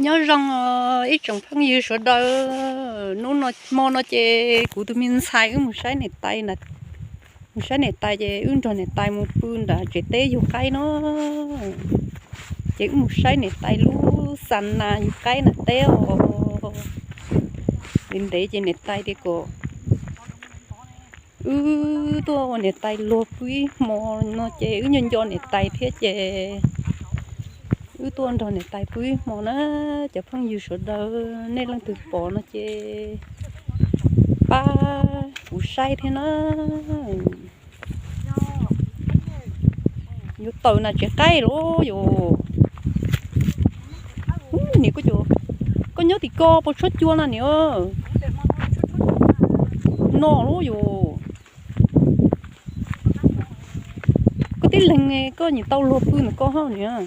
Nyob zoo os ib tsoom phooj ywg sawv daws, hnub no hmo no ces kuv tus me ntxhais wb mus saib niam tais, mus saib niam tais ces wb nrog niam tais mus pw nram tsev teb yug qaib no. Ces wb mus saib niam tais lub xa nas yug qaib nram teb os. Ntev ntev ces niam tais tias kom wb tuaj ua niam tais luag pw ib hmo no ces wb nco nco niam tais thiab ces wb tuaj nrog niam tais pw ib hmo na. Cov phooj ywg sawv daws nej leej twg pom no ces pab kuv saib thiab na. Yuav tawm nas tsev qaib los yus. Niam, koj nyob tim ko puas tshuab cua no niam? No lub yus. Koj tib leeg koj nyiam tau luag pw ntawm ko hauj niam.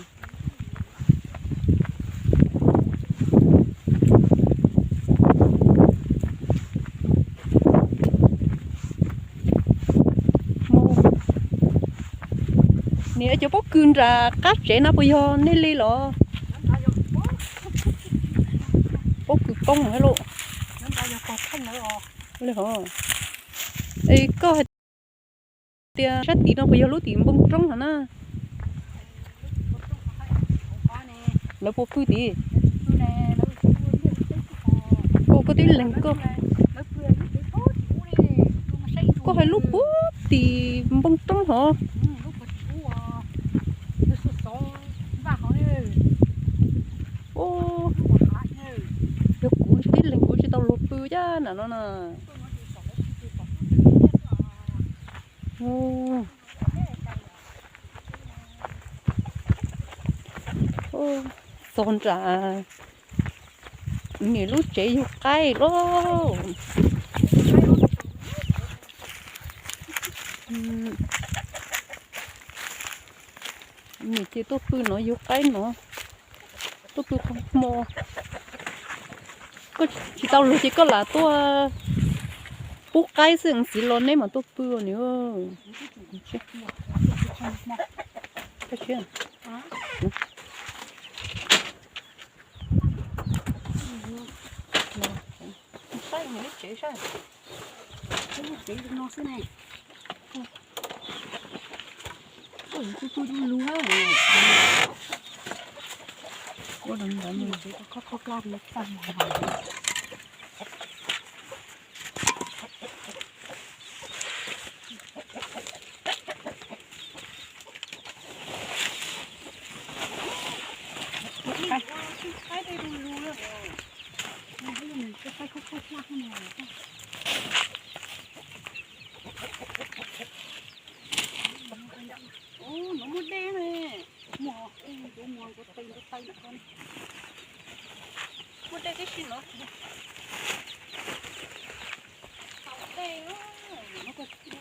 Niam, cov pob kws nram qab tsev no puas yog nej li los? Pob kws poob thiab lauj. Es koj hais tias sab tim no puas yog lub tim npoo roob no na? Lawv puas pw tid? Koj, koj tib leeg koj, koj hais lub puag tim npoo roob hov. Yog kuv tib leeg kuv tsis tau luag pw cab nram no na. Txog nram niam lub tsev yug qaib lauj. Niam ces tuaj pw no yug qaib no, tuaj pw qhov hmo. Koj tsis tau luag ces koj lam tuaj pub qaib xwb, txiv los neb mas tuaj pw niam. Saib nws lub tsev saib. Lub tsev no xwb ne. Ua tsev kho kho kla tag. Ub, no muaj dej ne. Muaj, ub, muaj, muaj, muaj, muaj dej tib si no. Tau dej, no koj tsis, no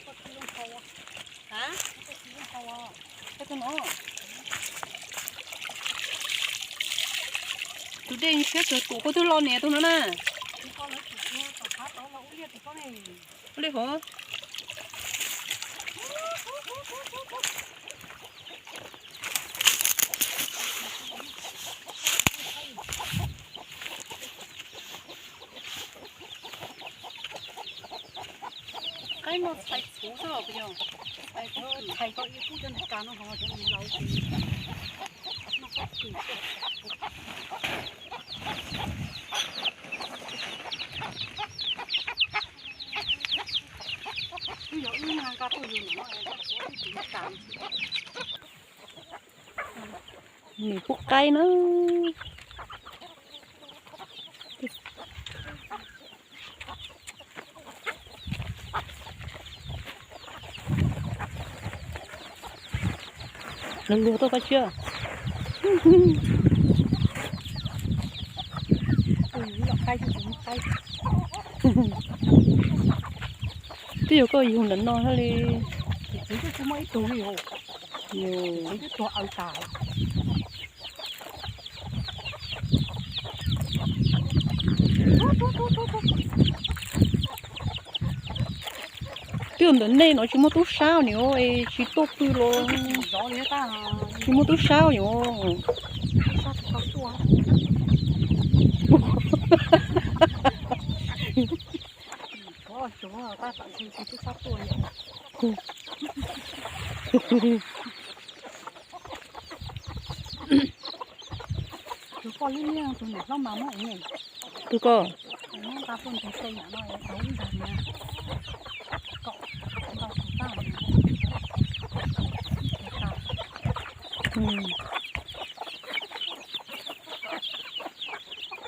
koj tsis zoo haus. Ha? No koj tsis zoo haus. Koj tus no. Tus dej siab kawg, tus koj twb los niam tus no na. Ua li hov. Qaib no txhais txhuv xwb los puas yog? Txhais ko ib pub cov nws kas no ho cov nws laus ces noj pob kws xwb. Twb yog wb nqa tuaj yug ntawm no es noj pob kws nws kas. Nws pub qaib na. Luag luag tuaj koj tsiab. Twb yog koj yug ntawm no thiaj li. Txiv twb tsis muaj ib tug li os. Txiv twb tuag aws tas. Twb yog ntawm nej no tsis muaj tub sab niam es tsis tuaj pw los. Tsis muaj tub sab yom. Tus ko.